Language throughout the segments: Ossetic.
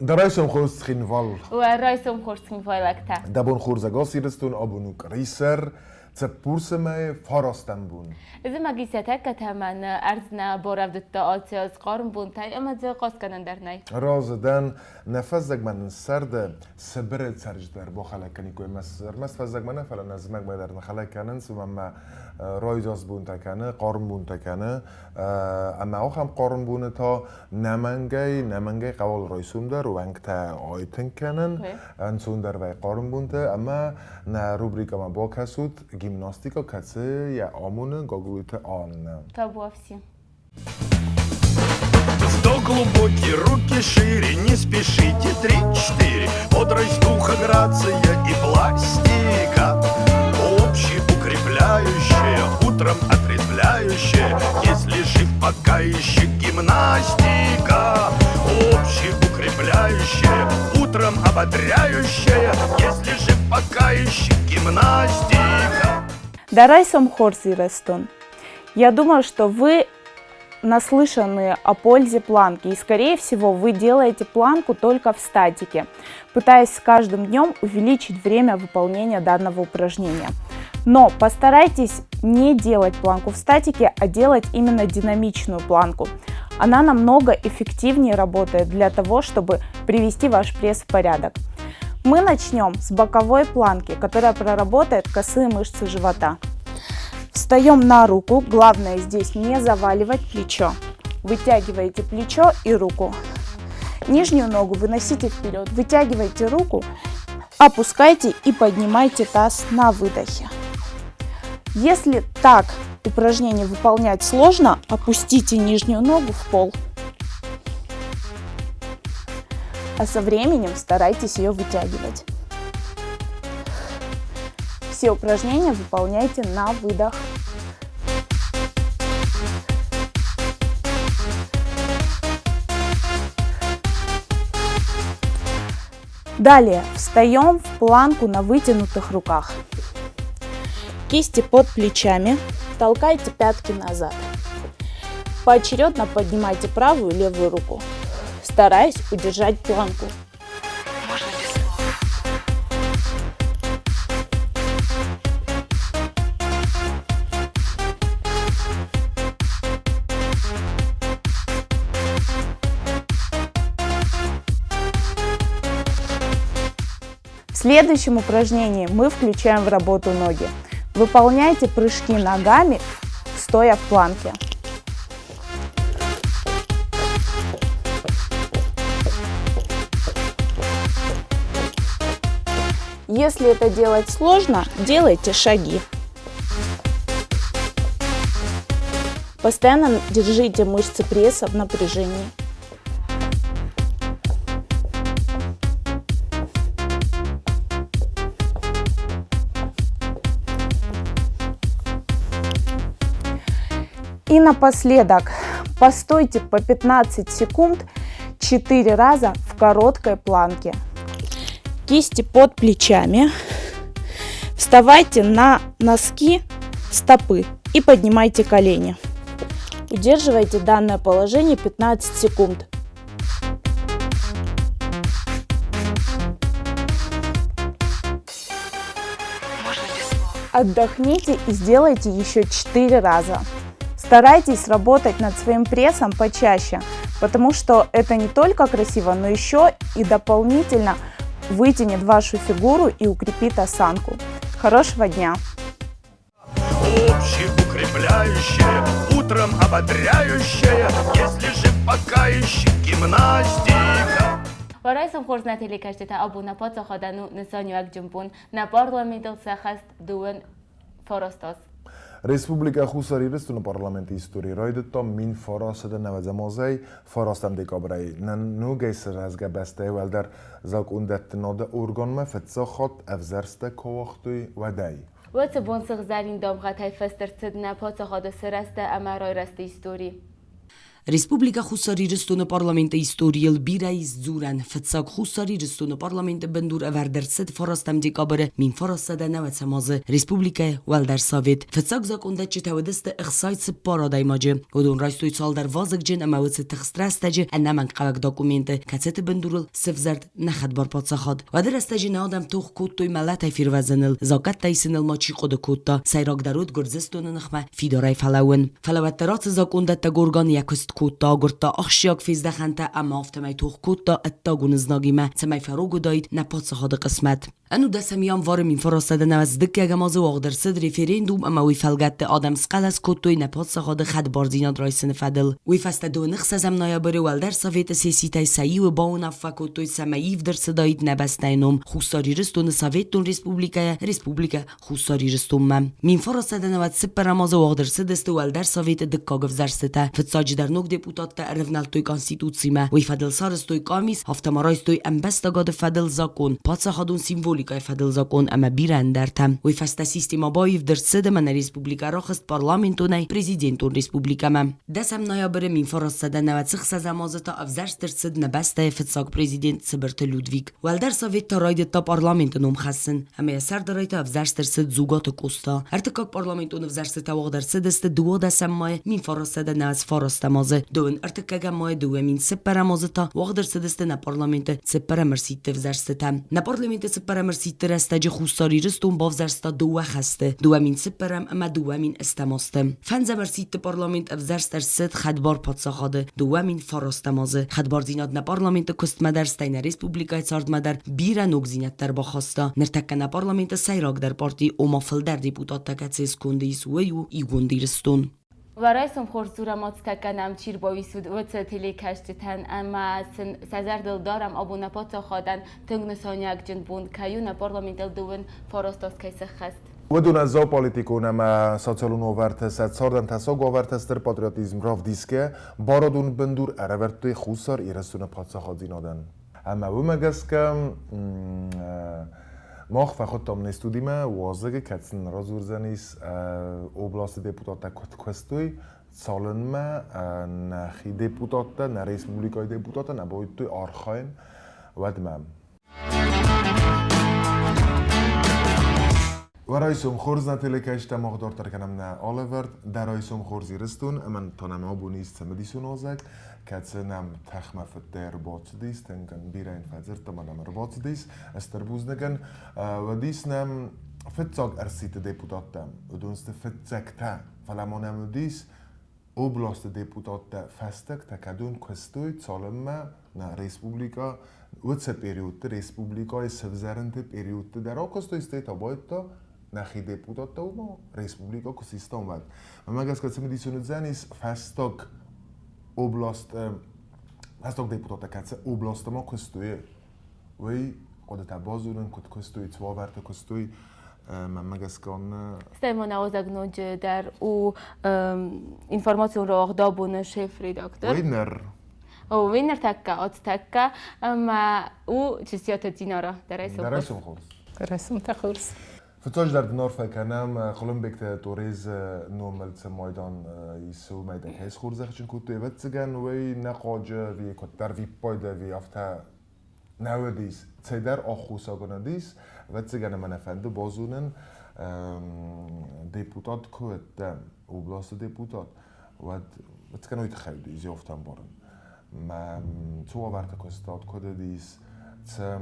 Дӕ райсом хорз, Цхинвал. Уӕ райсом хорз, цхинвайлӕгтӕ. Дӕ бон хорз ӕгас Ирыстон, абон у къуырисӕр, цыппурсы мӕйы фарастӕм бон. Зымӕги сӕ тӕккӕ тӕмӕны ӕрдз нӕ барӕвдыдта аци аз хъарм бонтӕй ӕмӕ дзы хъастгӕнӕн дӕр нӕй. Разы дӕн, нӕ фӕззӕгмӕ нын сӕрды Сыбыры цӕрджытӕ ӕрбахӕлӕг кӕниккой ӕмӕ ӕрмӕст фӕззӕгмӕ нӕ, фӕлӕ нӕ зымӕгмӕ дӕр ныхӕлӕг кӕнынц, уымӕн ӕмӕ райдзаст бонтӕ кӕны, хъарм бонтӕ кӕны. Ӕмӕ ахӕм хъарм боны та нӕмӕнгӕй, нӕмӕнгӕй хъӕуы райсом дӕр уӕнгтӕ айтынг кӕнын, ӕнцондӕр вӕййы хъарм бонты ӕмӕ нӕ рубрикӕмӕ бакӕсут гимнастикӕ, кӕцы йӕ амоны Гаглойты Аннӕ. Табуафси. Вдох глубокий, руки шире, не спешите, три-четыре. Бодрость духа, грация и пластика. Общеукрепляющая, утром отрезвляющая. Если жив, пока еще гимнастика. Общеукрепляющая, утром ободряющая. Если жив, пока еще гимнастика. Дӕ райсом хорз, Ирыстон. Я думаю, что вы наслышаны о пользе планки, и, скорее всего, вы делаете планку только в статике, пытаясь с каждым днем увеличить время выполнения данного упражнения. Но постарайтесь не делать планку в статике, а делать именно динамичную планку. Она намного эффективнее работает для того, чтобы привести ваш пресс в порядок. Мы начнем с боковой планки, которая проработает косые мышцы живота. Встаем на руку, главное здесь не заваливать плечо. Вытягиваете плечо и руку. Нижнюю ногу выносите вперед, вытягивайте руку, опускайте и поднимайте таз на выдохе. Если так упражнение выполнять сложно, опустите нижнюю ногу в пол. А со временем старайтесь ее вытягивать. Все упражнения выполняйте на выдох. Далее встаем в планку на вытянутых руках. Кисти под плечами, толкайте пятки назад. Поочередно поднимайте правую и левую руку, стараясь удержать планку. В следующем упражнении мы включаем в работу ноги. Выполняйте прыжки ногами, стоя в планке. Если это делать сложно, делайте шаги. Постоянно держите мышцы пресса в напряжении. И напоследок постойте по 15 секунд 4 раза в короткой планке. Кисти под плечами. Вставайте на носки стопы и поднимайте колени. Удерживайте данное положение 15 секунд. Отдохните и сделайте еще 4 раза. Старайтесь работать над своим прессом почаще, потому что это не только красиво, но еще и дополнительно вытянет вашу фигуру и укрепит осанку. Хорошего дня! Общеукрепляющая, утром ободряющая, если жив, пока еще гимнастика. Уӕ райсом хорз нӕ телекӕсджытӕ абон нӕ паддзахадӕн у нысаниуӕгджын бон. Нӕ парламентыл сӕххӕст дыууын фараст аз. Республикӕ Хуссар Ирыстоны парламенты истори райдыдта 1990 азӕй фарастӕм декабрӕй. Нӕ ногӕй сырӕзгӕ бӕстӕйы уӕлдӕр закъондӕттынады органмӕ фыццаг хатт ӕвзӕрстӕ куы ауагътой, уӕдӕй. Уыцы бон сыгъзӕрин дамгъӕтӕй фыст ӕрцыд нӕ паддзахады сырӕзты ӕмӕ райрӕзты истори. Республикӕ Хуссар Ирыстоны Парламенты историйыл бирӕ ис дзурӕн. Фыццаг Хуссар Ирыстоны Парламенты бындур ӕвӕрд ӕрцыд фарастӕм декабры 1990 азы Республикӕйы Уӕлдӕр Совет. Фыццаг закъондӕтджытӕ уыдысты 64 адӕймаджы. Уыдон райстой цалдӕр вазыгджын ӕмӕ уыцы тыхст рӕстӕджы ӕнӕмӕнгхъӕуӕг документы, кӕцыты бындурыл сӕвзӕрд нӕ хӕдбар паддзахад. Уӕды рӕстӕджы нӕ адӕм тох кодтой мӕлӕтӕй фервӕзыныл, закъӕттӕ исыныл ма чи хъуыды кодта, сӕйрагдӕр уыд Гуырдзыстоны ныхмӕ фидарӕй фӕлӕууын. Фӕлӕ уӕддӕр ацы закъондӕттӕг орган йӕ куыст кодта, агуырдта ахсджиаг фездӕхӕнтӕ ӕмӕ афтӕмӕй тох кодта ӕддагон знагимӕ, цӕмӕй фӕрог уыдаид нӕ паддзахады хъысмӕт. Ӕнудӕсӕм январы 1990 дыккӕгӕм азы уагъд ӕрцыд референдум ӕмӕ уый фӕлгӕтты адӕм схъӕлӕс кодтой нӕ паддзахады хӕдбардзинад райсыны фӕдыл. Уый фӕстӕ 26 ноябры Уӕлдӕр Советы сесситӕй сӕ иуы бауынаффӕ кодтой, цӕмӕй ивд ӕрцыдаид нӕ бӕстӕйы ном Хуссар Ирыстоны Советтон Республикӕйӕ Республикӕ Хуссар Ирыстонмӕ. 1994 азы уагъд ӕрцыдысты Уӕлдӕр Советы дыккаг ӕвзӕрстытӕ. Фыццаджыдӕр ног депутаттӕ ӕрӕвнӕлдтой Конституцимӕ. Уый фӕдыл сарӕзтой къамис, афтӕ ма райстой ӕмбӕстагады фӕдыл закъон, паддзахадон символикӕйы фӕдыл закъон ӕмӕ бирӕ ӕндӕртӕ. Уый фӕстӕ системӕ баивд ӕрцыд ӕмӕ нӕ республикӕ рахызт парламентонӕй президентон республикӕмӕ. Дӕсӕм ноябры 1996 азы та ӕвзӕрст ӕрцыд нӕ бӕстӕйы фыццаг президент Цыбырты Людвиг. Уӕлдӕр совет та райдыдта парламенты ном хӕссын, ӕмӕ йӕ сӕрдарӕй та ӕвзӕрст ӕрцыд Дзугаты Къоста. Ӕртыккаг парламентон ӕвзӕрстытӕ уагъд ӕрцыдысты 12 майы 1999 азы, дыууын ӕртыккӕгӕм майы 2004 азы та уагъд ӕрцыдысты нӕ парламенты цыппӕрӕм ӕрсидты ӕвзӕрстытӕ. Нӕ парламенты цыппӕрӕм ӕрсидты рӕстӕджы Хуссар Ирыстон бавзӕрста дыууӕ хӕсты, 2004 ӕмӕ 2008 азты. Фӕндзӕм ӕрсидты парламент ӕвзӕрст ӕрцыд хӕдбар паддзахады 2009 азы. Хӕдбардзинад нӕ парламенты куыстмӕ дӕр, стӕй нӕ республикӕйы цардмӕ дӕр бирӕ ногдзинӕдтӕ ӕрбахаста. Ныртӕккӕ нӕ парламенты сӕйрагдӕр парти, ома фылдӕр депутаттӕ кӕцы сконды ис, уый у Иугонд Ирыстон. Уӕрӕсӕн хорз дзурӕмоцтӕ кӕнӕм, чи рбауисуд уыцы телекӕсджытӕн ӕмӕ сын сӕ зӕрдыл дарӕм, абон нӕ паддзахадӕн тынг нысаниуӕгджын бон кӕй у, нӕ парламентыл дыууын фарастаз кӕй сӕххӕст. Уыдон зоополитикон ӕмӕ социалон уавӕртӕ сӕ цардӕн тӕссаг уавӕртӕ стыр патриотизм равдисгӕ, барадон бындур ӕрӕвӕрдтой Хуссар Ирыстоны паддзахаддзинадӕн. Ӕмӕ уымӕ гӕсгӕ мах фӕхуыдтам не студимӕ уазӕгы, кӕцы нын радзурдзӕнис областы депутаттӕ куыд куыстой, цалынмӕ нӕхи депутаттӕ, нӕ республикӕйы депутаттӕ нӕ баудтой архайын, уӕдмӕ. Уӕ райсом хорз нӕ телекӕсджытӕ мах дарддӕр кӕнӕм нӕ алӕвӕрд Дӕ райсом хорз Ирыстон ӕмӕ та нӕм абон ис цымыдисон уазӕг, кӕцы нӕм тӕхмӕ фыдтӕй ӕрбацыдис, тынг бирӕ йын фӕдзырдта ӕмӕ нӕм ӕрбацыдис. Стыр бузныг ын. Уыдис нӕм фыццаг ӕрсидты депутаттӕ, уыдон сты фыццӕгтӕ, фӕлӕ ма нӕм уыдис областы депутаттӕ фӕстӕгтӕ кӕдон куыстой, цалынмӕ нӕ республикӕ уыцы периодты республикӕйы сӕвзӕрынты периодты дӕр акуыстой, стӕй та байдыдта нӕхи депутаттӕ уымӕ республикӕ куы систам, уӕд. Мӕнмӕ гӕсгӕ цымыдисон уыдзӕнис фӕстаг област фӕстаг депутаттӕ кӕцы областы ма куыстой, уый хъуыдытӕ базонын, куыд куыстой, цы уавӕрты куыстой, мӕнмӕ гӕсгӕ Стӕй ма науӕдзӕг ноджы дӕр у информацион рауагъдабоны шеф-редактор. Уый ныр. Уый ныртӕккӕ, оттӕккӕ ӕмӕ у Чысиаты Динара. Дӕрайсом хорз. Дӕрайсомтӕ хорз. Фыццаджыдӕр дын арфӕ кӕнӕм Хъуылымбегты Торезы номыл цы майдан исы, уымӕй дӕ кӕй схорзӕхджын кодтой, ӕвӕццӕгӕн, уый нӕ хъуаджы ӕви куыддӕр виппайды ӕви афтӕ нӕ уыдис, цӕйдӕр аххосаг ын уыдис, ӕвӕццӕгӕн ӕмӕ нӕ фӕнды базонын, депутат куы уыдтӕ, областы депутат, уӕд ӕвӕццӕгӕн уый тыххӕй уыдис афтӕ ӕмбарын. Мӕ цы уавӕрты куыстат, куыд уыдис, цы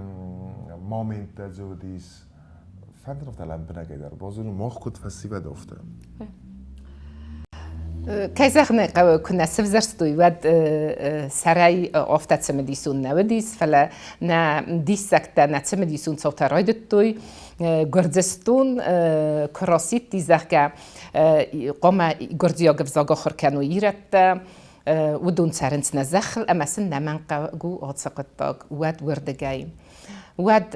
моменттӕ дзы уыдис, фӕнды афтӕ лӕмбынӕгӕй дӕр базонын, мах куыд фӕсивӕд афтӕ. Кӕй зӕгъын ӕй хъӕуы, куы нӕ сывзӕрстой, уӕд сӕрӕй афтӕ цымыдисон нӕ уыдис, фӕлӕ нӕ диссӕгтӕ, нӕ цымыдисон цаутӕ райдыдтой. Гуырдзыстон куы расидти, зӕгъгӕ, хъуамӕ гуырдзиаг ӕвзаг ахуыр кӕной ирӕттӕ, уыдон цӕрынц нӕ зӕххыл ӕмӕ сын нӕмӕнгхъӕуӕг у ацы хъуыддаг, уӕд уырдыгӕй. Уӕд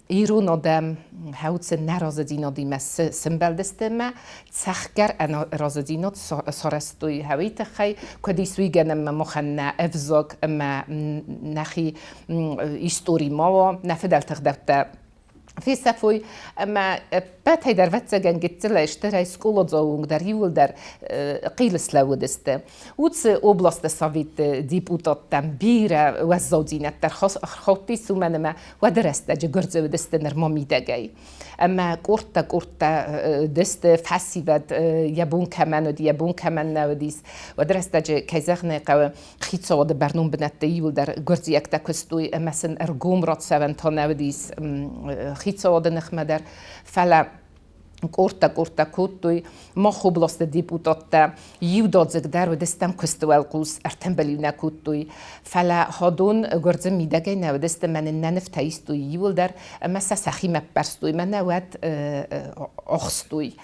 ирон адӕм хӕуцы нӕразыдзинадимӕ сымбӕлдысты ӕмӕ цӕхгӕр ӕнӕразыдзинад сарӕзтой хӕуый тыххӕй, куыд ис уый гӕнӕн ӕмӕ махӕн нӕ ӕвзаг ӕмӕ нӕхи истори ма уа, нӕ фыдӕлты ӕгъдӕуттӕ. Фесӕфой ӕмӕ ӕппӕтӕй дӕр, ӕвӕццӕгӕн, гыццылӕй, стырӕй скъоладзауы онг дӕр иууылдӕр хъил слӕууыдысты. Уыцы областы советы депутаттӕм бирӕ уӕззаудзинӕдтӕ ӕрхаудтис, уымӕн ӕмӕ уӕды рӕстӕджы гуырдзы уыдысты нырма мидӕгӕй. Ӕмӕ къордтӕ-къордтӕ уыдысты, фӕсивӕд йӕ бон кӕмӕн уыд, йӕ бон кӕмӕн нӕ уыдис. Уӕды рӕстӕджы, кӕй зӕгъын ӕй хъӕуы, хицауады бӕрнон бынӕтты иууылдӕр гуырдзиӕгтӕ куыстой ӕмӕ сын ӕргом рацӕуӕнтӕ нӕ уыдис хицауады ныхмӕ дӕр, фӕлӕ къордтӕ-къордтӕ кодтой. Мах областы депутаттӕ иудадзыг дӕр уыдыстӕм куысты уӕлхъус, ӕртӕмбӕл-иу нӕ кодтой. Фӕлӕ хӕдон гуырдзы мидӕгӕй нӕ уыдысты, мӕ нын нӕ нывтӕ истой иууылдӕр ӕмӕ сӕ сӕхимӕ ӕппӕрстой, мӕнӕ уӕд ӕхстой.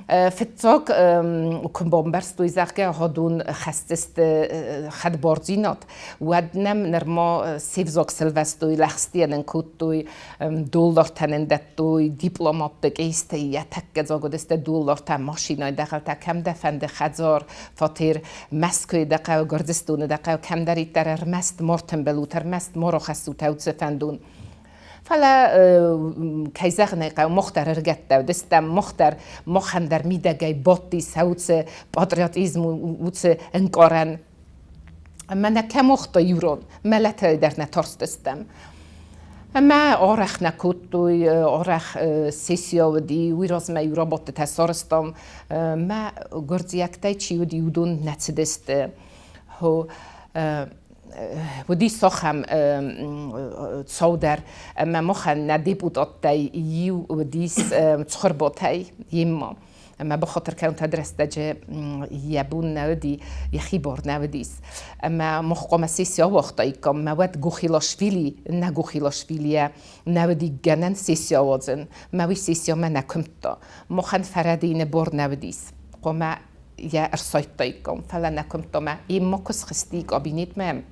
Фыццаг куы бамбӕрстой, зӕгъгӕ, хӕдон хӕсдзысты хӕдбардзинад, уӕд нӕм нырма се взаг сӕлвӕстой, лӕгъстӕ нын кодтой, доллартӕ нын дӕттой, дипломатты къестӕй йӕ тӕккӕ дзаг уыдысты доллартӕ, машинӕйы дӕгъӕлтӕ, кӕм дӕ фӕнды хӕдзар, фатер, Мӕскуыйы дӕ хъӕуы, Гуырдзыстоны дӕ хъӕуы, кӕмдӕриддӕр ӕрмӕст ма ртымбыл ут, ӕрмӕст ма рахӕссут уыцы фӕндон. Фӕлӕ, кӕй зӕгъын ӕй хъӕуы, мах дӕр ӕрыгӕттӕ уыдыстӕм, мах дӕр, махӕн дӕр мидӕгӕй бадтис уыцы патриотизм, уыцы ӕнкъарӕн. Ӕмӕ нӕ кӕм уагъта иурон, мӕлӕтӕй дӕр нӕ тарстыстӕм. Ӕмӕ арӕх нӕ кодтой, арӕх сессия уыди, уый размӕ иу рабадтытӕ сарӕзтам. Мӕ гуырдзиӕгтӕй чи уыди, уыдон нӕ цыдысты. Уыдис ахӕм цау дӕр, ӕмӕ махӕн нӕ депутаттӕй иу уыдис Цхуырботӕй йемӕ. Ӕмӕ бахатыр кӕнут, уӕд рӕстӕджы йӕ бон нӕ уыди, йӕхи бар нӕ уыдис. Ӕмӕ мах хъуамӕ сесси ауагътаиккам, мӕ уӕд Гухилашвили, нӕ Гухилашвилийӕ нӕ уыди гӕнӕн сесси ауадзын. Мӕ уый сессиямӕ нӕ куымдта. Махӕн фӕрӕдийыны бар нӕ уыдис. Хъуамӕ йӕ ӕрсайдтаиккам, фӕлӕ нӕ куымдта мӕ йемӕ куы схызти кабинетмӕ,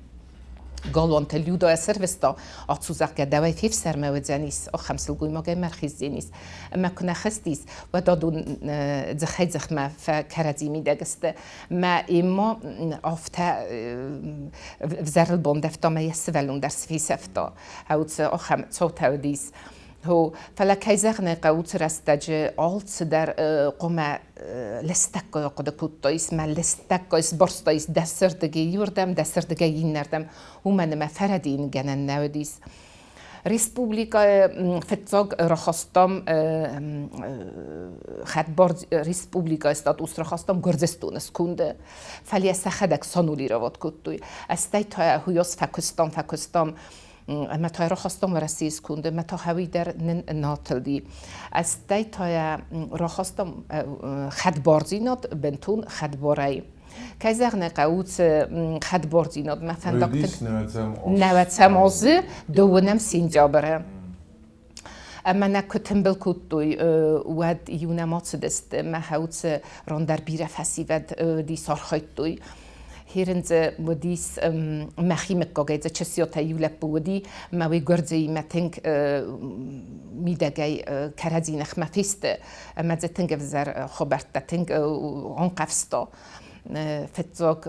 галуанты Людӕ сӕрвыста, ацу, зӕгъгӕ, дӕуӕй фефсӕрмӕ уыдзӕнис, ахӕм сылгоймагӕй ма рхиздзӕнис. Ӕмӕ куы нӕ хызтис, уӕд адон дзыхӕй-дзыхмӕ фӕкӕрӕдзи мидӕг сты. Мӕ Эмма афтӕ взӕрыл бандӕвта мӕ йӕ сывӕллон дӕр сфесӕфта. Уыцы ахӕм цаутӕ уыдис. Фӕлӕ кӕй зӕгъын ӕй хъӕуы, уыцы рӕстӕджы алцыдӕр хъуамӕ лыстӕггай ахъуыды кодтаис, мӕ лыстӕггай сбарстаис дӕсырдыгӕй иуырдӕм, дӕсырдыгӕй иннӕрдӕм, уымӕн ӕмӕ фӕрӕдийын гӕнӕн нӕ уыдис. Республикӕйы фыццаг рахастам хӕдбар республикӕйы статус рахастам Гуырдзыстоны сконды, фӕлӕ сӕхӕдӕг санулировать кодтой. Стӕй та хуыйас фӕкуыстам, фӕкуыстам Ӕмӕ та рахастам Уӕрӕсейы сконды, ӕмӕ та хауи дӕр нын натылди. Стӕй та рахастам хӕдбардзинад бынтон хӕдбарӕй. Кӕй зӕгъын ӕй хъӕуы, уыцы хӕдбардзинадмӕ фӕндӕгты нӕуӕдзӕм азы дыууынӕм сентябры. Ӕмӕ нӕ куы тымбыл кодтой, уӕд иу нӕм ацыдысты, мӕ уыцы ран дӕр бирӕ фӕсивӕд уыдис, архайдтой. Херендзе уыдис мӕхи мыггагӕй дзы Чысиотӕй иу лӕппу уыди, мӕ уый гуырдзыимӕ тынг мидӕгӕй кӕрӕдзи ныхмӕ фесты, ӕмӕ дзы тынг ӕвзӕр хабӕрттӕ тынг анхъӕвзта. Фыццаг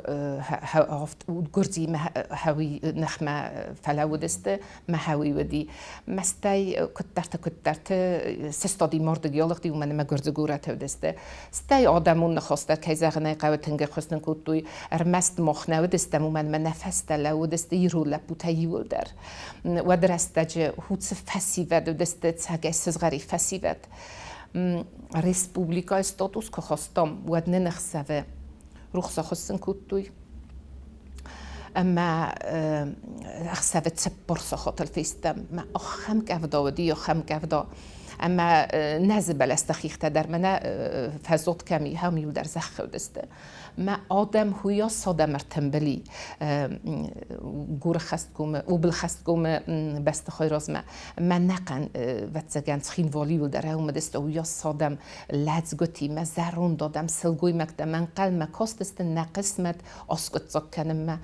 гуырдзимӕ хӕуи ныхмӕ фӕлӕууыдысты, мӕ хӕуи уыди. Мӕстӕй куыддӕрты-куыддӕрты сыстади мордыг ялыгъди, уымӕн ӕмӕ гуырдзы горӕты уыдысты. Стӕй адӕмон ныхӕстӕ, кӕй зӕгъын ӕй хъӕуы, тынг ӕххуыс нын кодтой. Ӕрмӕст мах нӕ уыдыстӕм, уымӕн ӕмӕ нӕ фӕстӕ лӕууыдысты ирон лӕппутӕ иууылдӕр. Уӕд рӕстӕджы хуцы фӕсивӕд уыдысты цӕгӕй сызгъӕрин фӕсивӕд. Республикӕйы статус куы хастам, уӕд нын ӕхсӕвы рухс ахуыссын кодтой. Ӕмӕ ӕхсӕвы 40 сахатыл фестӕм. Мӕ ахӕм къӕвда уыди, ахӕм къӕвда. Ӕмӕ нӕзы бӕлӕсты хихтӕ дӕр мӕнӕ фӕзот кӕм и, хӕм иуылдӕр зӕххы уыдысты. Мӕ адӕм хуыйас адӕм ӕртымбыли Гуры хӕстгомы, облхӕстгомы бӕстыхай размӕ. Мӕ нӕхъӕн, ӕвӕццӕгӕн, Цхинвалы иуылдӕр ӕуымыдысты уыйас адӕм лӕдзгуытимӕ, зӕронд адӕм, сылгоймӕгтӕ мӕ ӕнхъӕлмӕ кастысты нӕ хъысмӕт аскъуыддзаг кӕнынмӕ.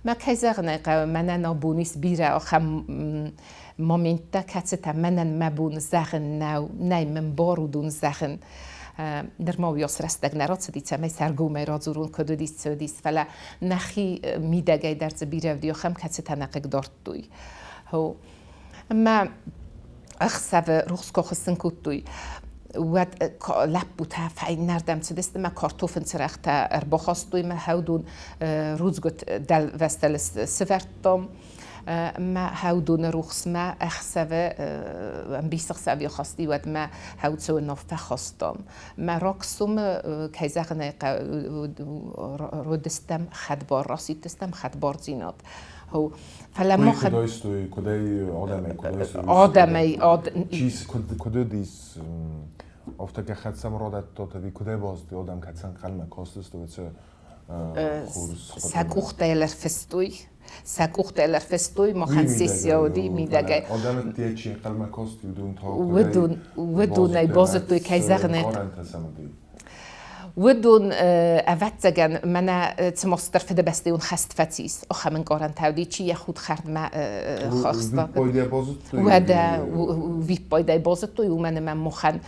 Мӕ кӕй зӕгъын ӕй хъӕуы, мӕнӕн абон ис бирӕ ахӕм моменттӕ, кӕцытӕ мӕнӕн мӕ бон зӕгъын нӕу, нӕй мын бар уыдон зӕгъын. Нырма уыйас рӕстӕг нӕ рацыди, цӕмӕй сӕргомӕй радзурон, куыд уыдис, цы уыдис, фӕлӕ нӕхи мидӕгӕй дӕр дзы бирӕ уыди ахӕм, кӕцытӕ нӕ хъыгдардтой. Ӕмӕ Ӕхсӕвы рухс куы хуыссын кодтой, уӕд лӕппутӕ фӕйнӕрдӕм цыдысты мӕ картофын цырӕгътӕ ӕрбахастой мӕ хӕудон рудзгуыт дӕлвӕзтыл сывӕрдтам. Мӕ хӕудоны рухсмӕ ӕхсӕвы ӕмбисӕхсӕвы хасти, уӕд мӕ хӕуцӕуынов фӕхастам. Мӕ рагсомы, кӕй зӕгъын ӕй хъӕуы, уыдыстӕм хӕдбар, расидтыстӕм хӕдбардзинад. Фӕлӕ мах Куыд айстой, куыдӕй адӕмӕй куыд айстой? Адӕмӕй Чи куыд уыдис, афтӕ кӕцӕм радӕттат ӕви куыдӕй базыдтой адӕм кӕцӕн хъӕлмӕ кастысты уыцы хорз Сӕ къухтӕ йыл ӕрфыстой. Сӕ къухтӕ йыл ӕрфыстой, махӕн сессия уыди мидӕгӕй. Адӕмы чи ӕнхъӕлмӕ касти, уыдон та Уыдон, уыдонӕй базыдтой, кӕй зӕгъын ӕй Уыдон, ӕвӕццӕгӕн, мӕнӕ цыма цыдӕр Фыдыбӕстӕйон хӕст фӕцис, ахӕм ӕнкъарӕнтӕ уыди, чи йӕ худ хӕрдмӕ хахста. Уӕдӕ виппайдӕй базыдтой, уымӕн ӕмӕ махӕн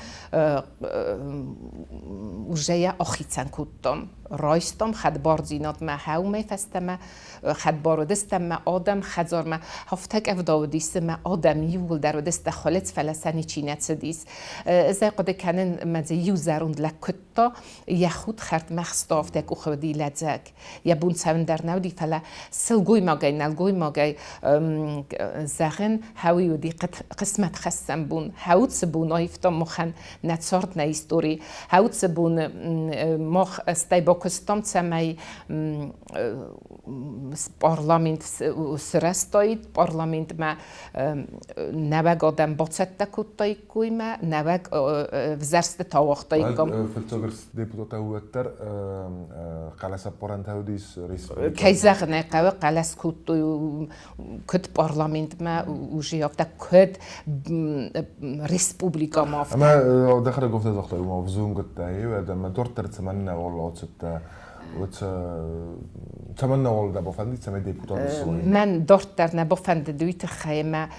уже йӕ ахицӕн кодтам. Райстам хӕдбардзинад мӕ хӕумӕй фӕстӕмӕ хӕдбар уыдыстӕм мӕ адӕм хӕдзармӕ афтӕ къӕвда уыдис, мӕ адӕм иууылдӕр уыдысты хуылыдз, фӕлӕ сӕ ничи нӕ цыдис. Ӕз ӕй хъуыды кӕнын, мӕ дзы иу зӕронд лӕг куыдта, йӕ худ хӕрдмӕ хста, афтӕ къухы уыди лӕдзӕг. Йӕ бон цӕуын дӕр нӕ уыди, фӕлӕ сылгоймагӕй, нӕлгоймагӕй зӕгъын, хӕуи уыди хъысмӕт хӕссӕн бон. Хӕуцы бон аивта махӕн нӕ цард, нӕ истори. Хӕуцы бон мах стӕй бакуыстам, цӕмӕй парламент сырӕзтаид, парламентмӕ нӕуӕг адӕм бацӕттӕ кодтаиккой мӕ нӕуӕг ӕвзӕрстытӕ ауагътаиккам. Фыццаг депутаттӕ уӕддӕр хъӕлӕсӕппарӕнтӕ уыдис республикӕйы. Кӕй зӕгъын ӕй хъӕуы, хъӕлӕс кодтой куыд парламентмӕ уже афтӕ куыд республикӕмӕ афтӕ. Ӕмӕ дӕхӕдӕг афтӕ загътай, ома ӕвзонгуыдтӕ, уӕд ӕмӕ дарддӕр цӕмӕннӕ уал ацыдтӕ Цӕмӕн нӕ уал дӕ бафӕндид, цӕмӕй депутат суай? Мӕн дарддӕр нӕ бафӕндыд уый тыххӕй, ӕмӕ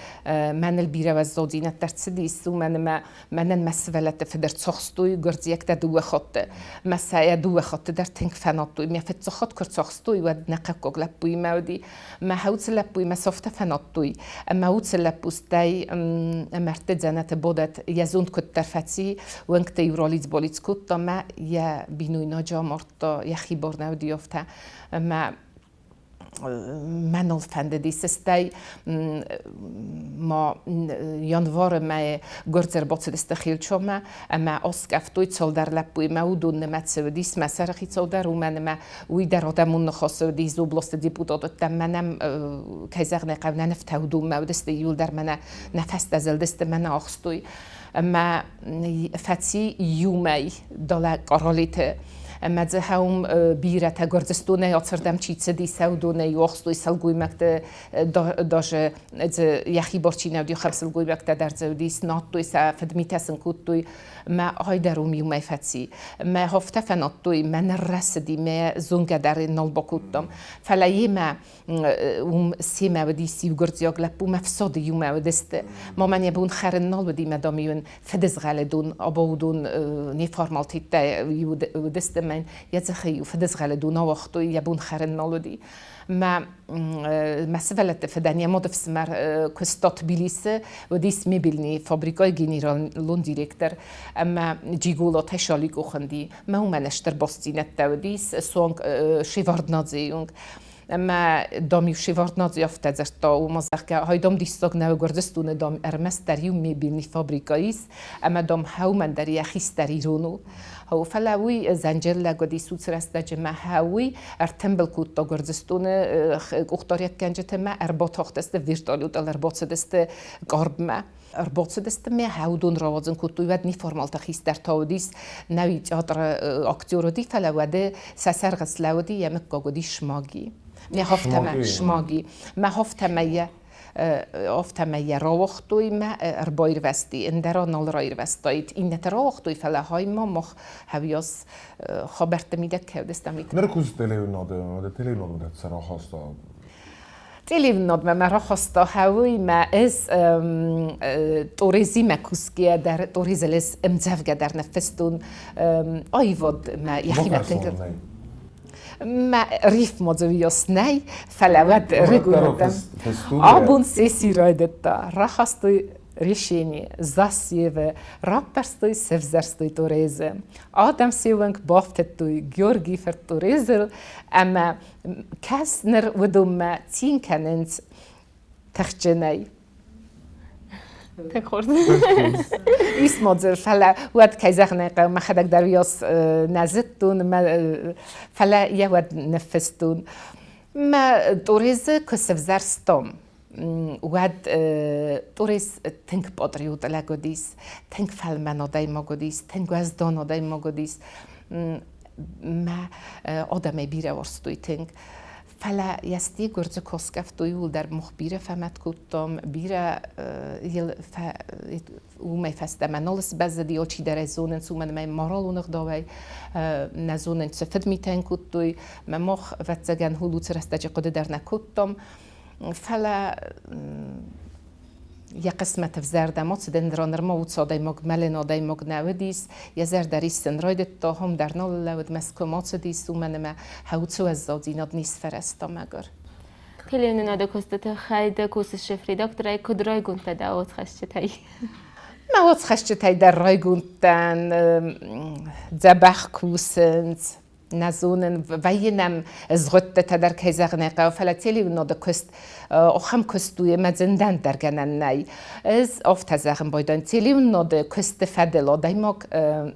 мӕныл бирӕ уӕззаудзинӕдтӕ ӕрцыдис, уымӕн ӕмӕ мӕнӕн мӕ сывӕллӕтты фыд ӕрцахстой гуырдзиӕгтӕ дыууӕ хатты. Мӕ сӕ дыууӕ хатты дӕр тынг фӕнадтой. Мӕ фыццаг хатт куы ӕрцахстой, уӕд нӕ хъӕуккаг лӕппуимӕ уыди. Мӕ уыцы лӕппуимӕ софтӕ фӕнадтой. Ӕмӕ уыцы лӕппу стӕй мӕрдты дзӕнӕты бодӕт йӕ зонд куыддӕр фӕци, уӕнгтӕ-иу ралидз-балидз кодта мӕ йӕ бинойнаджы амардта, йӕхи бар нӕ уыди афтӕ. Ӕмӕ мӕныл фӕндыдис, стӕй ма январы мӕйы гуырдзы ӕрбацыдысты Хилчомӕ ӕмӕ аскъӕфтой цалдӕр лӕппуимӕ, уыдон нымӕцы уыдис мӕ сӕрыхицау дӕр, уымӕн ӕмӕ уый дӕр адӕмон ныхасы уыдис областы депутат уыдтӕн, мӕнӕ кӕй зӕгъын ӕй хъӕуы, нӕ нывтӕ уыдонмӕ уыдысты, иуылдӕр мӕнӕ нӕ фӕстӕ зылдысты, мӕнӕ ахстой. Ӕмӕ фӕци иу мӕй далӕ Къаралиты. Ӕмӕ дзы хӕум бирӕтӕ Гуырдзыстонӕй ацырдӕм чи цыди, сӕ уыдонӕй охстой сылгоймӕгты, даже дзы йӕхи бар чи нӕ уыди, ахӕм сылгоймӕгтӕ дӕр дзы уыдис, надтой сӕ, фыдмитӕ сын кодтой. Мӕ айдӕр уым иумӕ фӕци. Мӕ афтӕ фӕнадтой, мӕ ныррӕсыди, мӕ зонгӕ дӕр нал бакодтам. Фӕлӕ йемӕ уым семӕ уыдис иу гуырдзиаг лӕппу, мӕ фсады иумӕ уыдысты. Ма мӕн йӕ бон хӕрын нал уыди, мӕ дам-иу ын фыдызгъӕлы дон, або уыдон неформалтеттӕ уыдысты, мӕн йӕ дзыхы-иу фыдызгъӕлы дон ауагътой, йӕ бон хӕрын нал уыди. Мӕ мӕ сывӕллӕтты фыдӕн йӕ мады фсымӕр куыста Тбилисы, уыдис мебельный фабрикӕйы генералон директор ӕмӕ Джиголатӕй Шаликъо хуынди. Мӕ уымӕн стыр бастдзинӕдтӕ уыдис, суанг Шеварднадзейы онг. Ӕмӕ дам-иу Шеварднадзе афтӕ дзырдта, ома, зӕгъгӕ, ай дам диссаг нӕу Гуырдзыстоны, дам, ӕрмӕстдӕр иу мебельный фабрикӕ ис, ӕмӕ, дам, хӕумӕн дӕр йӕ хистӕр ирон у. Фӕлӕ уый зӕнджеллӕг уыдис уыцы рӕстӕджы мӕ уый ӕртымбыл кодта Гуырдзыстоны къухдариуӕггӕнджыты мӕ ӕрбатахтысты вертолетыл ӕрбацыдысты Къарбмӕ. Ӕрбацыдысты мӕ уыдон рауадзын кодтой, уӕд неформалты хистӕртӕ уыдис, нӕуи театры актер уыди, фӕлӕ уӕды сӕ сӕргъы слӕууыди, йӕ мыггаг уыди Шмаги. Мӕ хафтӕмӕ Шмаги. Мӕ хафтӕмӕ йӕ афтӕмӕй йӕ рауагътой мӕ ӕрбаирвӕзти, ӕндӕра нал раирвӕзтаид. Иннӕтӕ рауагътой, фӕлӕ хаймӕ мах хӕуиас хабӕртты мидӕг кӕуыдыстӕм. Ныр куыдз телеуынады, телеуынадмӕ дӕр рахаста? Телеуынадмӕ мӕ рахаста хӕуй мӕ ӕз Торезимӕ кусгӕ дӕр, Торезыл ӕз ӕмдзӕвгӕ дӕр ныффыстон аивадмӕ йӕхимӕ тынг. Мӕ рифма дзы уыйас нӕй, фӕлӕ уӕд регулярдӕн. Абон сесси райдыдта. Рахастой. Решение Засевы раппӕрстой, сӕвзӕрстой Торезы. Адӕм се уӕнг бафтыдтой Георгий фырт Торезыл ӕмӕ кӕс ныр уыдонмӕ цин кӕнынц тыхджынӕй. Тынг хорз. Ис ма дзы, фӕлӕ уӕд, кӕй зӕгъын ӕй хъӕуы, мӕхӕдӕг дӕр уыйас нӕ зыдтон, фӕлӕ йӕ уӕд ныффыстон. Мӕ Торезы куы сӕвзӕрстон, уӕд Торез тынг патриот лӕг уыдис, тынг фӕлмӕн адӕймаг уыдис, тынг уӕздан адӕймаг уыдис. Мӕ адӕмӕй бирӕ уарзтой тынг. Фӕлӕ йӕ сти гуырдзы куы скъӕфтой, ууыл дӕр мах бирӕ фӕмӕт кодтам, бирӕ йыл уымӕй фӕстӕмӕ нал сбӕззыди, алчидӕр ӕй зонынц, уымӕн ӕмӕ моралон ӕгъдауӕй нӕ зонынц, цы фыдмитӕ йын кодтой. Мӕ мах, ӕвӕццӕгӕн, уыцы рӕстӕджы хъуыды дӕр нӕ кодтам. Фӕлӕ йӕ хъысмӕт ӕвзӕрдӕм ацыд, ӕндӕра нырма уыцы адӕймаг мӕлын адӕймаг нӕ уыдис, йӕ зӕрдӕ риссын райдыдта, хом дӕр нал лӕууыд, Мӕскуымӕ ацыдис, уымӕн ӕмӕ уыцы уӕззаудзинад не сфӕрӕзта мӕгуыр. Телеуынынады куысты тыххӕй дӕ кусыс шеф-редакторӕй, куыд райгонд дӕ дӕ уацхӕсджытӕй? Мӕ уацхӕсджытӕй дӕр райгонд дӕн, дзӕбӕх кусынц, нӕ зонын, вӕййы нӕм згъуыдтытӕ дӕр, кӕй зӕгъын ӕй хъӕуы, фӕлӕ телеуынады куыст ахӕм куыст у, ӕмӕ дзы ӕндӕр гӕнӕн нӕй. Ӕз афтӕ зӕгъын байдайын, телеуынады куысты фӕдыл адӕймаг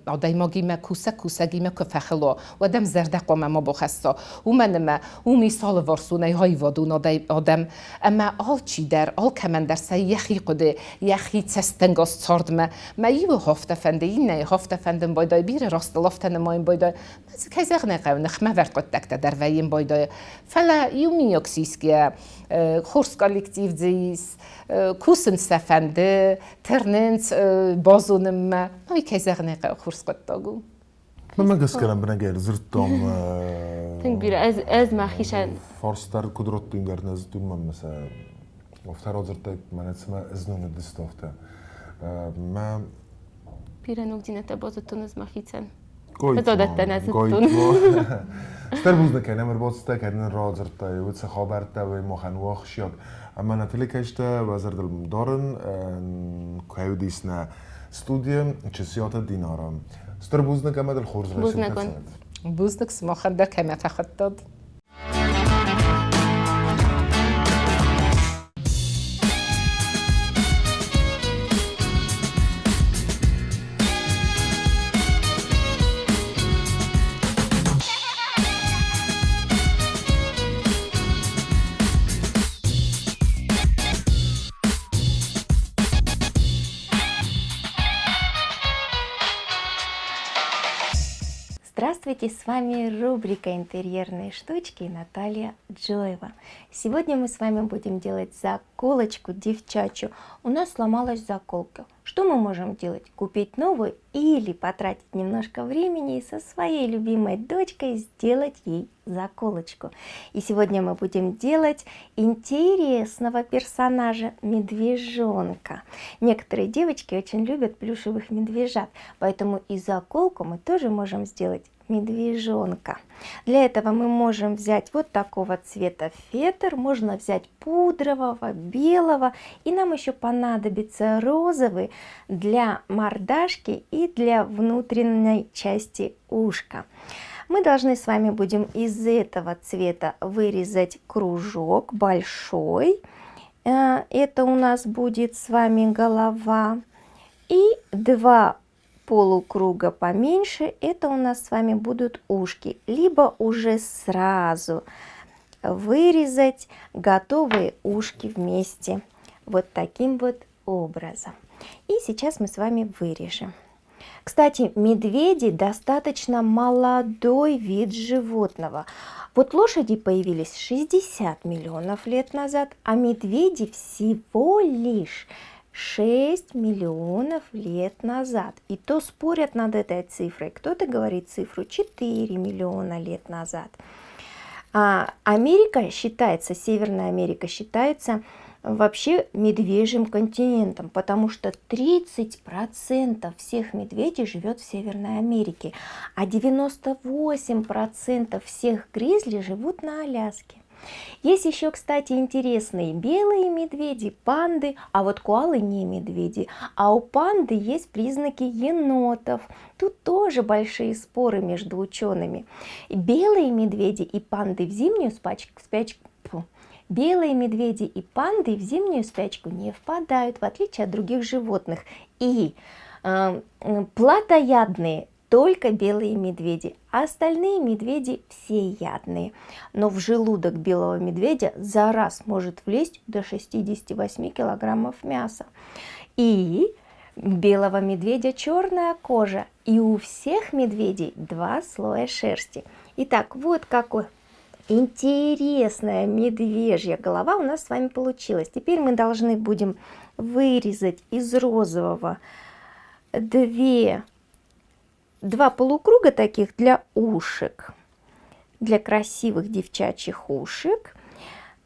адӕймагимӕ кусӕг кусӕгимӕ куы фӕхыл уа, уӕд ӕм зӕрдӕ хъуамӕ ма бахӕсса, уымӕн ӕмӕ уым ис алыварсонӕй аивадон адӕм, ӕмӕ алчидӕр, алкӕмӕн дӕр сӕ йӕхи хъуыды, йӕхи цӕстӕнгас цардмӕ. Мӕ иуы афтӕ фӕнды, иннӕйы афтӕ фӕндын байдайы, бирӕ растыл афтӕ нымайын байдайы. Мӕ дзы, кӕй зӕгъын ӕй хъӕуы, ныхмӕвӕрд хъуыддӕгтӕ дӕр вӕййын байдайы. Фӕлӕ иумиаг сисгӕ, хорз коллектив дзы ис, кусын сӕ фӕнды, тырнынц базонынмӕ. Уый, кӕй зӕгъын ӕй хъӕуы, хорз хъуыддаг у. Мӕнмӕ гӕсгӕ лӕмбынӕгӕй ӕрдзырдтам. Тынг бирӕ. Ӕз, ӕз мӕхицӕн. Фарстар куыд радтой дӕр нӕ зыдтон мӕнмӕ сӕ афтӕ радзырдтай, мӕнӕ цыма ӕзноны дыст афтӕ. Мӕ Бирӕ ногдзинӕдтӕ базыдтон ӕз мӕхицӕн. Ӕз адӕттӕ нӕ зыдтон. Стыр бузныг кӕнӕм ӕрбацыдтӕ, кӕд нын радзырдтай, уыцы хабӕрттӕ уый махӕн у ахсджиаг. Ӕмӕ нӕ телекӕсджытӕ уӕ зӕрдыл дарын, кӕй уыдис нӕ студийы Чысиаты Динара. Стыр бузныг ӕмӕ дыл хорз райсом кӕсӕд. Бузныг сымахӕн дӕр, кӕмӕ фӕхуыдтат. Здравствуйте, с вами рубрика «Интерьерные штучки» Наталья Джоева. Сегодня мы с вами будем делать заколочку девчачью. У нас сломалась заколка. Что мы можем делать? Купить новую или потратить немножко времени и со своей любимой дочкой сделать ей заколочку. И сегодня мы будем делать интересного персонажа медвежонка. Некоторые девочки очень любят плюшевых медвежат, поэтому и заколку мы тоже можем сделать медвежонка. Для этого мы можем взять вот такого цвета фетр, можно взять пудрового, белого, и нам еще понадобится розовый для мордашки и для внутренней части ушка. Мы должны с вами будем из этого цвета вырезать кружок большой. Это у нас будет с вами голова. И два полукруга поменьше, это у нас с вами будут ушки. Либо уже сразу вырезать готовые ушки вместе. Вот таким вот образом. И сейчас мы с вами вырежем. Кстати, медведи достаточно молодой вид животного. Вот лошади появились 60 миллионов лет назад, а медведи всего лишь 6 миллионов лет назад. И то спорят над этой цифрой. Кто-то говорит цифру 4 миллиона лет назад. А Америка считается, Северная Америка считается вообще медвежьим континентом, потому что 30% всех медведей живет в Северной Америке, а 98% всех гризли живут на Аляске. Есть еще, кстати, интересные белые медведи, панды, а вот коалы не медведи. А у панды есть признаки енотов. Тут тоже большие споры между учеными. Белые медведи и панды в зимнюю спячку, спячку Белые медведи и панды в зимнюю спячку не впадают, в отличие от других животных. И плотоядные только белые медведи, а остальные медведи всеядные. Но в желудок белого медведя за раз может влезть до 68 килограммов мяса. И белого медведя черная кожа, и у всех медведей два слоя шерсти. Итак, вот какой интересная медвежья голова у нас с вами получилась. Теперь мы должны будем вырезать из розового две, два полукруга таких для ушек, для красивых девчачьих ушек.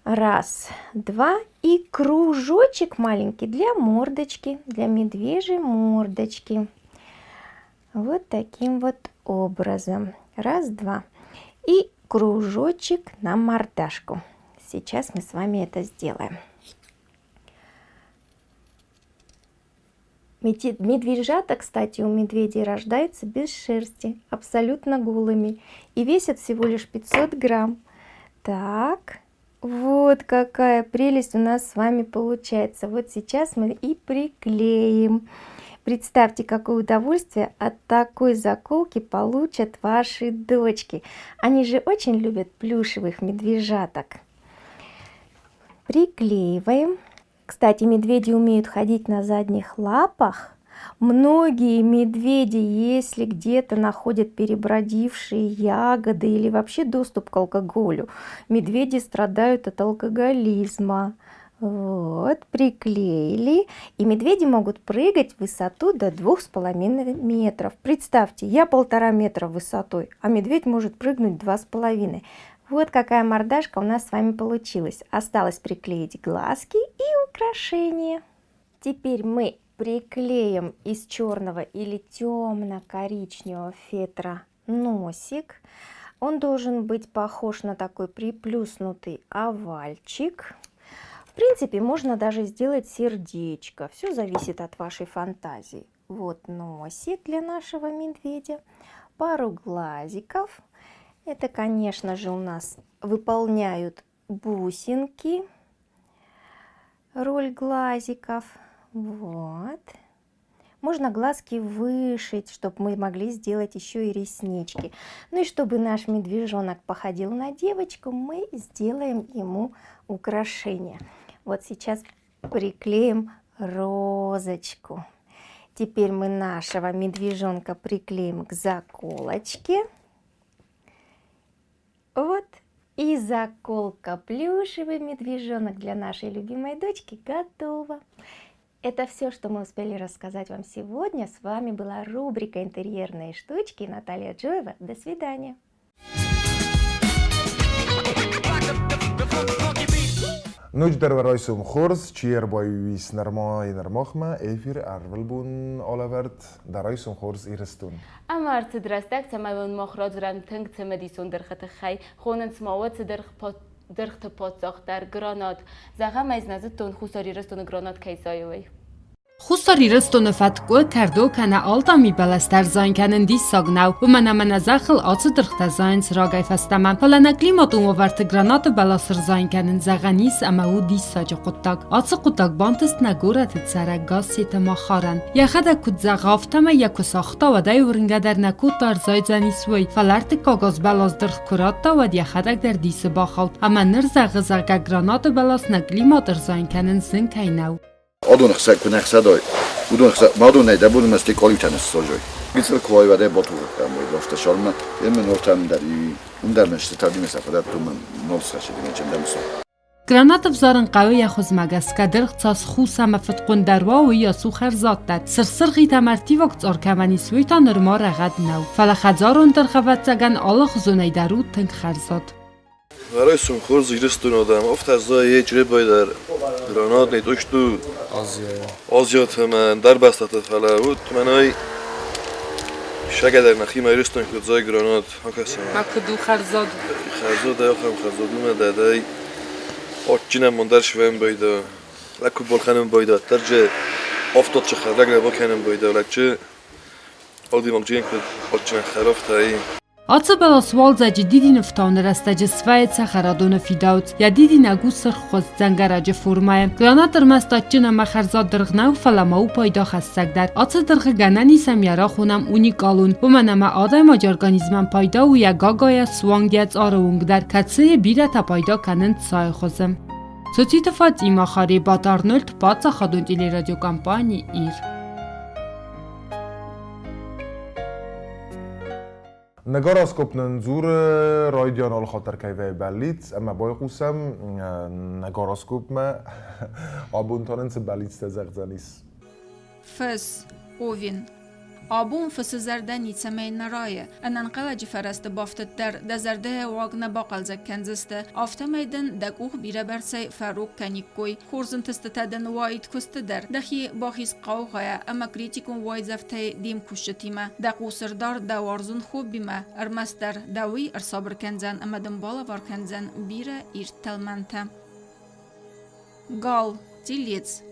Раз, два и кружочек маленький для мордочки, для медвежьей мордочки. Вот таким вот образом. Раз, два. И кружочек на мордашку. Сейчас мы с вами это сделаем. Медвежата, кстати, у медведей рождаются без шерсти, абсолютно голыми. И весят всего лишь 500 грамм. Так, вот какая прелесть у нас с вами получается. Вот сейчас мы и приклеим. Представьте, какое удовольствие от такой заколки получат ваши дочки. Они же очень любят плюшевых медвежаток. Приклеиваем. Кстати, медведи умеют ходить на задних лапах. Многие медведи, если где-то находят перебродившие ягоды или вообще доступ к алкоголю, медведи страдают от алкоголизма. Вот, приклеили. И медведи могут прыгать в высоту до 2,5 метров. Представьте, я 1,5 метра высотой, а медведь может прыгнуть 2,5. Вот какая мордашка у нас с вами получилась. Осталось приклеить глазки и украшения. Теперь мы приклеим из черного или темно-коричневого фетра носик. Он должен быть похож на такой приплюснутый овальчик. В принципе, можно даже сделать сердечко. Все зависит от вашей фантазии. Вот носик для нашего медведя, пару глазиков. Это, конечно же, у нас выполняют бусинки роль глазиков. Вот. Можно глазки вышить, чтобы мы могли сделать еще и реснички. Ну и чтобы наш медвежонок походил на девочку, мы сделаем ему украшение. Вот сейчас приклеим розочку. Теперь мы нашего медвежонка приклеим к заколочке. Вот и заколка плюшевый медвежонок для нашей любимой дочки готова. Это все, что мы успели рассказать вам сегодня. С вами была рубрика «Интерьерные штучки» Наталья Джоева. До свидания. Ноджыдӕр уӕ райсом хорз, чи ӕрбаиу ис нырма нырмахмӕ, эфир ӕрвылбон алӕвӕрд дӕ райсом хорз Ирыстон. Ӕмӕ ӕрцыд рӕстӕг, цӕмӕй уын мах радзурӕм тынг цымыдисон дыргъы тыххӕй. Хонынц ма уӕд цы дыргъты паддзах дӕр, гранат. Зӕгъӕм, ӕз нӕ зыдтон, Хуссар Ирыстоны гранат кӕй зайы, уый. Хуссар Ирыстоны фӕткъуы, кӕрдо кӕнӕ алтъами бӕлӕстӕ ӕрзайын кӕнын диссаг нӕу, уымӕн ӕмӕ нӕ зӕххыл ацы дыргътӕ зайынц рагӕй фӕстӕмӕ. Фӕлӕ нӕ климатон уавӕрты гранаты бӕлас ӕрзайын кӕнын зӕгъӕн ис ӕмӕ у диссаджы хъуыддаг. Ацы хъуыддаг бантыст нӕ горӕты цӕрӕг Гассеты Махарӕн. Йӕхӕдӕг куыд зӕгъы, афтӕмӕй йӕ куы сагъта, уӕд ӕй уырнгӕ дӕр нӕ кодта ӕрзайдзӕнис уый, фӕлӕ ӕртыккаг аз бӕлас дыргъ куы радта, уӕд йӕхӕдӕг дӕр дисы бахауд. Ӕмӕ ныр зӕгъы, зӕгъгӕ, гранаты бӕлас нӕ климат ӕрзайын кӕнын зын кӕй нӕу. Адон хсӕ куы нӕ хсӕдай, уыдон хсӕ, мадонӕй дӕ бон мӕсти къалиутӕ ныссазой. Гыццыл куы уай, уӕд ӕй батухӕм уой бафта сӕрмӕ, емӕ нортӕм дӕр уым дӕр мӕсты тӕвдимӕ сӕ фӕдӕттон мӕ нал схӕссыди мӕ чындӕм со. Гранат ӕвзарын хъӕуы йӕ хуызмӕ гӕсгӕ, дыргъ цас хус ӕмӕ фыдхъуындӕр уа, уыйас у хӕрзаддӕр. Сырх-сырхид ӕмӕ ӕрттиваг цъар кӕмӕн ис, уый та нырма рӕгъӕд нӕу. Фӕлӕ хӕдзарон дыргъ, ӕвӕццӕгӕн, алыхуызонӕй дӕр у тынг хӕрзад. Райсом хорз Ирыстоны адӕм, афтӕ зайы Чъребайы дӕр гранат не тъысту Азиаты ӕмӕ ӕндӕр бӕстӕты, фӕлӕ уыд мӕнӕй сӕгӕдӕр нӕхимӕ Ирыстоны куыд зайы гранат, акӕсӕм. Ма куыд у хӕрзад? хӕрзад ахӕм хӕрзад уымӕ дӕдӕй адджынӕн мандӕр сывӕн байда, лӕг куы балхӕнын байда, дӕрджы афтадчы хӕрӕг нӕ бакӕнын байда, лӕгчы адӕймагджын куыд адджынӕн хӕрӕфтӕй. Ацы бӕлас уалдзӕджы дидинӕфтауыны рӕстӕджы свӕййы цӕхӕрадоны фидауц. Йӕ дидинӕг у сырххуыз дзӕнгӕрӕджы формӕйы. Гранат ӕрмӕст адджын ӕмӕ хӕрзад дыргъ нӕу, фӕлӕ ма у пайдахӕссӕг дӕр. Ацы дыргъы гӕнӕн ис ӕмӕ йӕ рахонӕм уникалон, уымӕн ӕмӕ адӕймаджы организмӕн пайда у йӕ гагайӕ суанг йӕ цъары онг дӕр, кӕцыйы бирӕтӕ пайда кӕнынц цайы хуызы. Цоциты Фатимӕ, Харебат Арнольд, паддзахадон телерадиокомпани «Ир». Нӕ гороскоп нын дзуры райдиан алыхатт кӕй вӕййы бӕллиц, ӕмӕ байхъусӕм нӕ гороскопмӕ. Абон та нын цы бӕллицтӕ зӕгъдзӕнис? Фыс, Овен. Абон фысы зӕрдӕ ницӕмӕй нӕ райы. Ӕнӕнхъӕлӕджы фӕрӕзты бафтыд дӕр дӕ зӕрдӕйы уаг нӕ бахъӕлдзӕг кӕндзысты, афтӕмӕй дын дӕ къух бирӕбӕрцӕй фӕрог кӕниккой. Хорз ӕнтыстытӕ дын уаид куысты дӕр, дӕхи бахиз хъаугъайӕ ӕмӕ критикон уайдзӕфтӕй де мкусджытимӕ. Дӕ хъус ӕрдар дӕ уарзон хоббимӕ, ӕрмӕстдӕр дӕ уый ӕрсабыр кӕндзӕн ӕмӕ дын балӕвар кӕндзӕн бирӕ ирд тӕлмӕнтӕ. Гал, телец.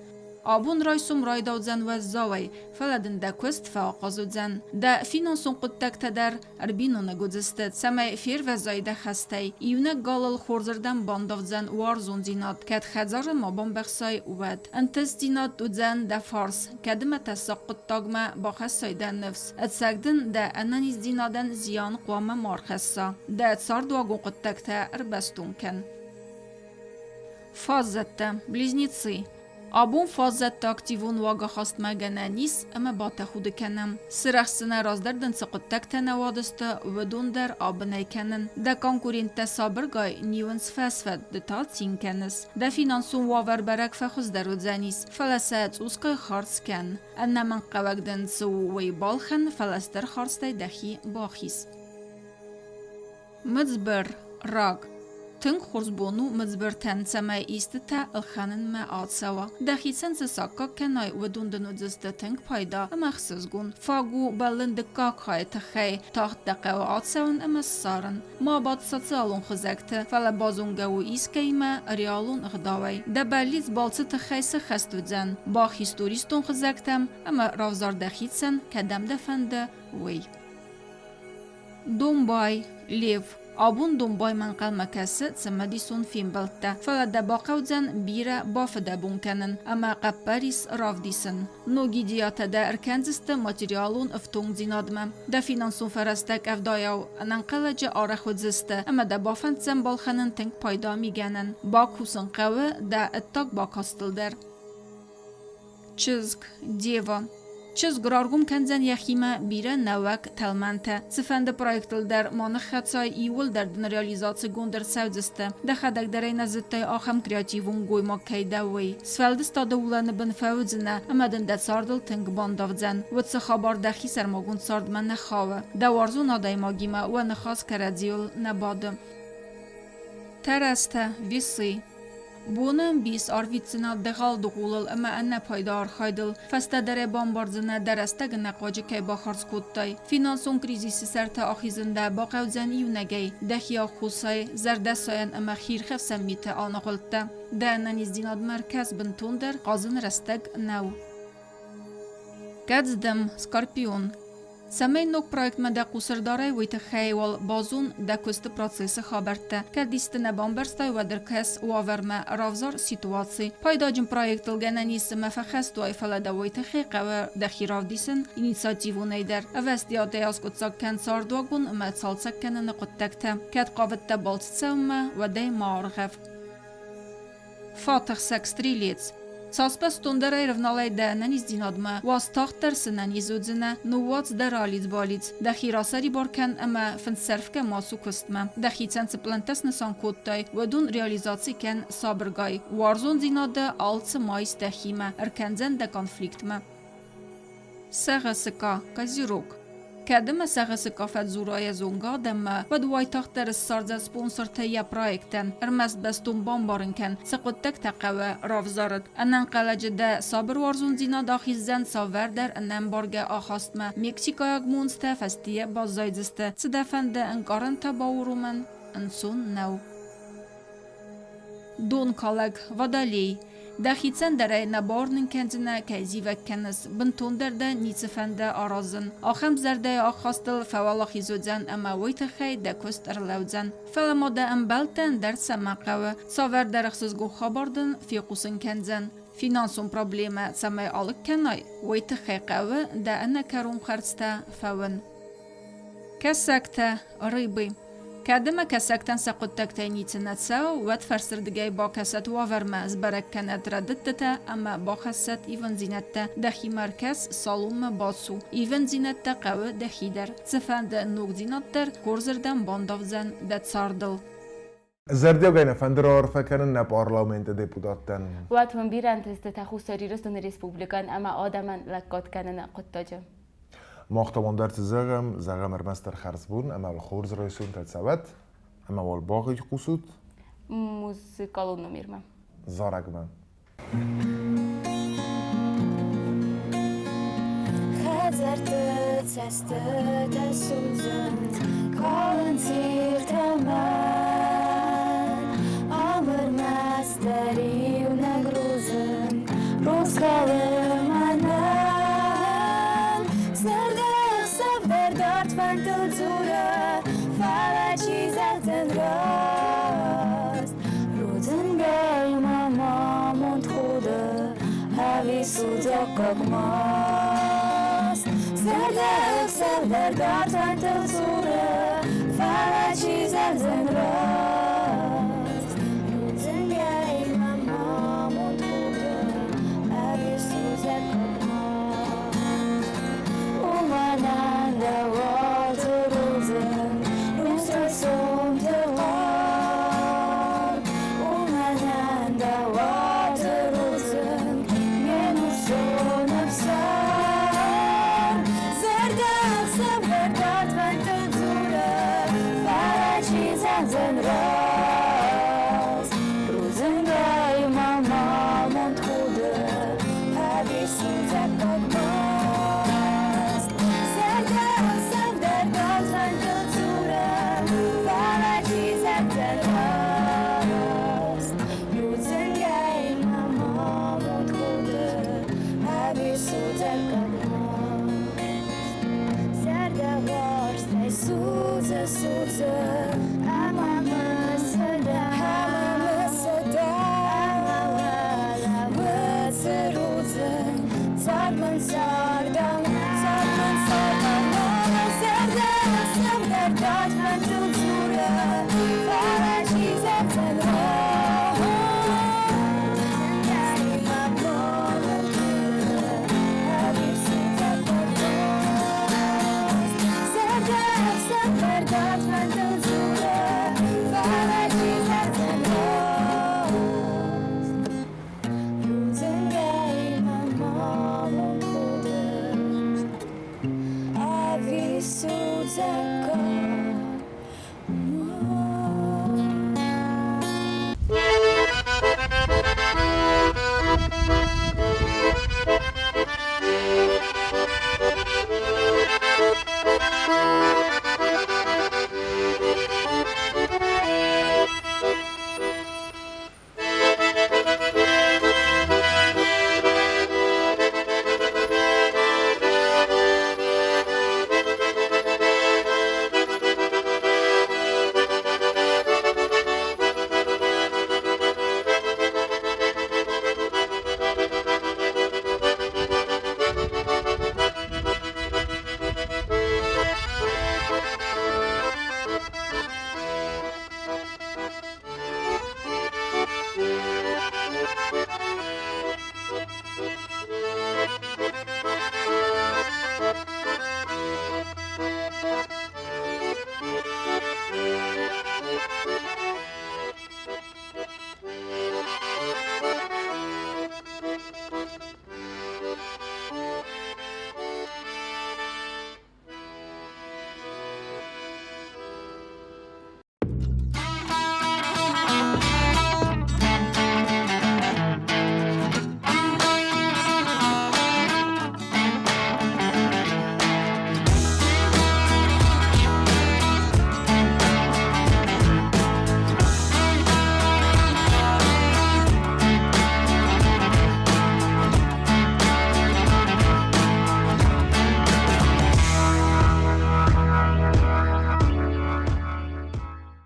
Абон райсом райдаудзӕн уӕззауӕй, фӕлӕ дын дӕ куыст фӕахъаз уыдзӕн. Дӕ финансон хъуыддӕгтӕ дӕр ӕрбиноныг уыдзысты, цӕмӕй фервӕзай дӕ хӕстӕй. Иунӕг галыл хорзырдӕм бандавдзӕн уарзондзинад, кӕд хӕдзары ма бамбӕхсай, уӕд. Ӕнтыстдзинад уыдзӕн дӕ фарс, кӕдмӕ тӕссаг хъуыддагмӕ бахӕссай дӕ ныфс. Ӕцӕг дын дӕ ӕнӕниздзинадӕн зиан хъуамӕ ма рхӕсса. Дӕ цардуагон хъуыддӕгтӕ ӕрбӕстон кӕн. Фаззӕттӕ, близнецы. Абон фаззӕтты активон уагахастмӕ гӕнӕн ис ӕмӕ батӕхуды кӕнӕм. Сырӕхсдзынӕ раздӕр дын цы хъуыддӕгтӕ нӕ уадысты, уыдон дӕр абынӕй кӕнын. Дӕ конкуренттӕ сабыргай ниуынц фӕсфӕд, ды та цин кӕныс. Дӕ финансон уавӕр бӕрӕг фӕхуыздӕр уыдзӕнис, фӕлӕ сӕ цъусгай хардз кӕн. Ӕнӕмӕнгхъӕуӕг дын цы у, уый балхӕн, фӕлӕ стыр хӕрдзтӕй дӕхи бахиз. Мыдзбыр, рак. Тынг хорз бон у мыдзбыртӕн, цӕмӕй истытӕ ӕлхӕнынмӕ ацӕуа. Дӕхицӕн цы саккаг кӕнай, уыдон дын уыдзысты тынг пайда ӕмӕ ӕхсызгон. Фаг у бӕллын дыккаг хайы тыххӕй, тагъд дӕ хъӕуы ацӕуын ӕмӕ ссарын. Ма бад социалон хызӕгты, фӕлӕ базонгӕ у искӕимӕ реалон ӕгъдауӕй. Дӕ бӕллиц балцы тыххӕй сыххӕст уыдзӕн. Бахиз туристон хызӕгтӕм ӕмӕ равзар дӕхицӕн, кӕдӕм дӕ фӕнды, уый. Домбай, Лев. Абон домбаймӕ ӕнхъӕлмӕ кӕсы цымыдисон фембӕлдтӕ, фӕлӕ дӕ бахъӕудзӕн бирӕ бафыдӕбон кӕнын ӕмӕ хъӕппӕрис равдисын. Ног идеятӕ дӕ ӕркӕндзысты материалон ӕфтонгдзинадмӕ. Дӕ финансон фӕрӕзтӕ къӕвдайау ӕнӕнхъӕлӕджы арӕх уыдзысты ӕмӕ дӕ бафӕнддзӕн балхӕнын тынг пайда мигӕнӕн. Бакусын хъӕуы дӕ ӕддаг бакастыл дӕр. Чызг, Дева. Чызг раргом кӕндзӕн йӕхимӕ бирӕ нӕуӕг тӕлмӕнтӕ. Цыфӕнды проектыл дӕр ма ныххӕцай, иууылдӕр дын реализацигонд ӕрцӕудзысты. Дӕхӕдӕг дӕр ӕй нӕ зыдтай, ахӕм креативон гоймаг кӕй дӕ, уый. Сфӕлдыстады уылӕны бын фӕуыдзынӕ ӕмӕ дын дӕ цардыл тынг бандавдзӕн. Уыцы хабар дӕхи сӕрмагонд цардмӕ нӕ хауы. Дӕ уарзон адӕймагимӕ уӕ ныхас кӕрӕдзийыл нӕ бады. Тӕрӕзтӕ, весы. Боны ӕмбис арвитдзынӕ дӕгъӕл-дыгъулыл ӕмӕ ӕнӕпайда архайдыл, фӕстӕдӕр ӕй бамбардзынӕ, дӕ рӕстӕг ӕнӕхъуаджы кӕй бахардз кодтай. Финансон кризисы сӕрты ахизын дӕ бахъӕудзӕн иунӕгӕй, дӕхи аххосӕй, зӕрдӕсайӕн ӕмӕ хиирхӕфсӕн миты аныгъуылдтӕ. Дӕ ӕнӕниздзинадмӕ ӕркӕс бынтондӕр, хъазын рӕстӕг нӕу. Кӕдздӕм, Скорпион. Цӕмӕй ног проектмӕ дӕ хъус ӕрдарай, уый тыххӕй уал базон дӕ куысты процессы хабӕрттӕ. Кӕд исты нӕ бамбӕрстай, уӕд ӕркӕс уавӕрмӕ, равзар ситуаци. Пайдаджын проектыл гӕнӕн ис ӕмӕ фӕхӕст уай, фӕлӕ дӕ уый тыххӕй хъӕуы дӕхи равдисын инициативонӕй дӕр. Ӕвӕстиатӕй аскъуыддзаг кӕн цардуагон ӕмӕ цалцӕг кӕныны хъуыддӕгтӕ. Кӕд хъавыдтӕ балцы цӕуынмӕ, уӕд ӕй ма аргъӕв. Фатӕхсӕг стрелец. Цас бӕстондӕрӕй рывналай дӕ ӕнӕниздзинадмӕ, уадз тагъддӕр сынӕниз уыдзынӕ, ныууадз дӕ ралидз-балидз, дӕхи расӕрибар кӕн ӕмӕ фындзсӕрфгӕ ма цу куыстмӕ. Дӕхицӕн цы пълӕнттӕ снысан кодтай, уыдон реализаци кӕн сабыргай. Уарзондзинад дӕ алцы ма ис дӕхимӕ, ӕркӕндзӕн дӕ конфликтмӕ. Сӕгъӕсыкъа, Козерог. Кӕд ӕмӕ сӕгъӕсыкъа фӕдзурайӕ зонгӕ адӕммӕ, уӕд уайтагъддӕр ссардзӕн спонсортӕ йӕ проектӕн. Ӕрмӕст бӕстон бамбарын кӕн, цы хъуыддӕгтӕ хъӕуы равзарыд. Ӕнӕнхъӕлӕджы дӕ сабыр уарзондзинад ахиздзӕн цавӕрдӕр ӕнӕмбаргӕ ахастмӕ. Мексикӕйаг монцтӕ фӕстийӕ баззайдзысты. Цы дӕ фӕнды ӕнкъарӕнтӕ бауромӕн? ӕнцон нӕу. Донкалӕг, Водолей. Дӕхицӕн дӕр ӕй нӕ бауырнын кӕндзынӕ, кӕй зивӕг кӕныс, бынтондӕр дӕ ницы фӕнды аразын. Ахӕм зӕрдӕйы ахастыл фӕуӕлахиз уыдзӕн ӕмӕ уый тыххӕй дӕ куыст ӕрлӕудзӕн. Фӕлӕ ма дӕ ӕмбӕлттӕн дӕр цӕмӕ хъӕуы, цавӕрдӕр ӕхсызгон хабар дын фехъусын кӕндзӕн. Финансон проблемӕ цӕмӕй алыг кӕнай, уый тыххӕй хъӕуы дӕ ӕнӕкӕрон хӕрдзтӕ фӕуын. Кӕсӕгтӕ, рыбы. Кӕд ӕмӕ кӕсӕгтӕн сӕ хъуыддӕгтӕй ницы нӕ цӕуы, уӕд фӕрсырдыгӕй бакӕсӕт уавӕрмӕ, сбӕрӕг кӕнӕт рӕдыдтытӕ ӕмӕ бахӕссӕт ивындзинӕдтӕ. Дӕхимӕ ӕркӕс, салонмӕ бацу. Ивындзинӕдтӕ хъӕуы дӕхи дӕр. Цыфӕнды ногдзинад дӕр хорзырдӕм бандавдзӕн дӕ цардыл. Зӕрдиагӕй нӕ фӕнды раарфӕ кӕнын нӕ парламенты депутаттӕн. Уӕд уын бирӕ ӕнтыстытӕ Хуссар Ирыстоны Республикӕйӕн ӕмӕ адӕмӕн лӕггад кӕныны хъуыддаджы. Мах та уын дӕр цы зӕгъӕм, зӕгъӕм ӕрмӕстдӕр хӕрзбон ӕмӕ уал хорз райсомтӕ цӕуӕт ӕмӕ уал багъихъусут музыкалон номермӕ. Зарӕгмӕ. Хӕдзӕртты цӕстытӕ судзынц, калынц иртӕ мӕн. Ам ӕрмӕстдӕр иунӕг рудзынг, рухс калы мӕнӕн. Зӕрдӕ ӕхсӕв дӕр дард фӕндтыл дзуры, фӕлӕ чи зӕгъдзӕн раст? Рудзынгӕй мӕм амонд худы, ӕви судзаггаг маст? Зӕрдӕ ӕхсӕв дӕр дард фӕндтыл дзуры, фӕлӕ чи зӕгъдзӕн раст? Рудзынгӕй мӕм амонд худы, ӕви судзаггаг маст? Уымӕн ӕндӕр рудзынг, рухс райсомты хъарм. Уымӕн ӕндӕр рудзынг, ме нусон ӕфсарм. Зӕрдӕ ӕхсӕв дӕр дард фӕндтыл дзуры, фӕлӕ чи зӕгъдзӕн раст? Рудзынгӕй мӕм амонд худы, ӕви судзаггаг маст? Зӕрдӕ ӕхсӕв дӕр дард фӕндтыл дзуры, фӕлӕ чи зӕгъдзӕн раст? Рудзынгӕй мӕм амонд худы, ӕви судзаггаг маст? Зӕрдӕ уарзтӕй судзы, судзы, ӕмӕ мысы дӕ, ӕмӕ мысы дӕ, ӕмӕ уӕлӕ уыцы рудзынг, цард мын